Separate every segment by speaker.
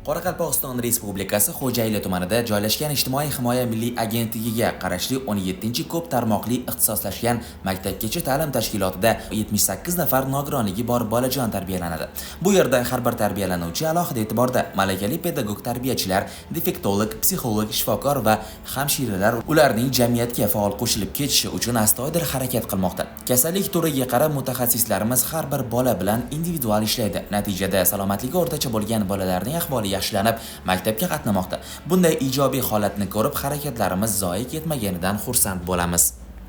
Speaker 1: Qoraqalpog'iston Respublikasi Xo'jayli tumanida joylashgan Ijtimoiy himoya milliy agentligiga qarashli 17-ko'p tarmoqli ixtisoslashgan maktabgacha ta'lim tashkilotida 78 nafar nogironligi bor bolajon tarbiyalanadi. Bu yerda har bir tarbiyalanuvchi alohida e'tiborda. Malakali pedagog tarbiyachilar, defektolog, psixolog, shifokor va hamshiralar ularning jamiyatga faol qo'shilib ketishi uchun astoydil harakat qilmoqda. Kasallik turiga qarab mutaxassislarimiz har bir bola bilan individual ishlaydi. Natijada salomatligi o'rtacha bo'lgan bolalarning ahvoli yaxshilanib, maktabga qatnamoqda. Bunday ijobiy holatni ko'rib, harakatlarimiz zoye ketmaganidan xursand bo'lamiz.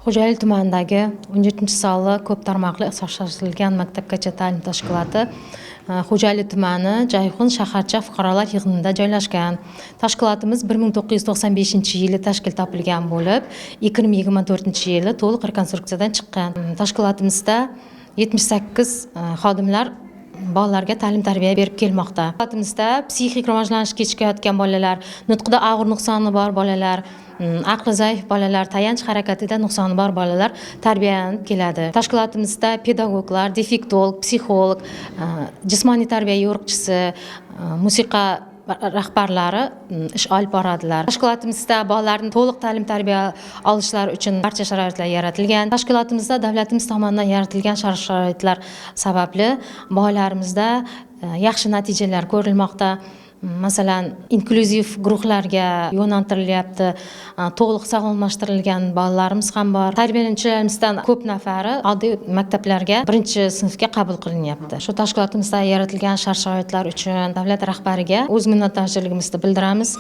Speaker 2: Xo'jayli tumanidagi 17-sonli ko'p tarmoqli ixtisoslashtirilgan maktabgacha ta'lim tashkiloti Xo'jayli tumani Jayhun shaharcha fuqarolar yig'inida joylashgan. Tashkilotimiz 1995-yili tashkil topilgan bo'lib, 2024-yili to'liq rekonstruksiyadan chiqqan. Tashkilotimizda 78 xodimlar bolalarga ta'lim tarbiya berib kelmoqda. Tashkilotimizda psixik rivojlanish kechikayotgan bolalar, nutqida og'ir nuqsoni bor bolalar, aqli zaif bolalar, tayanch harakatida nuqsoni bor bolalar tarbiyalanib keladi. Tashkilotimizda pedagoglar, defektolog, psixolog, jismoniy tarbiya yo'riqchisi, musiqa rahbarlari ish olib boradilar. Tashkilotimizda bolalarni to'liq ta'lim tarbiya olishlari uchun barcha sharoitlar yaratilgan. Tashkilotimizda davlatimiz tomonidan yaratilgan shart sharoitlar sababli bolalarimizda yaxshi natijalar ko'rilmoqda. Masalan, inklyuziv guruhlarga yo'naltirilyapti. To'liq sog'lomlashtirilgan bolalarimiz ham bor. Tarbiyalanuvchilarimizdan ko'p nafari oddiy maktablarga birinchi sinfga qabul qilinyapti. Shu tashkilotimizda yaratilgan shart sharoitlar uchun davlat rahbariga o'z minnatdorchiligimizni bildiramiz.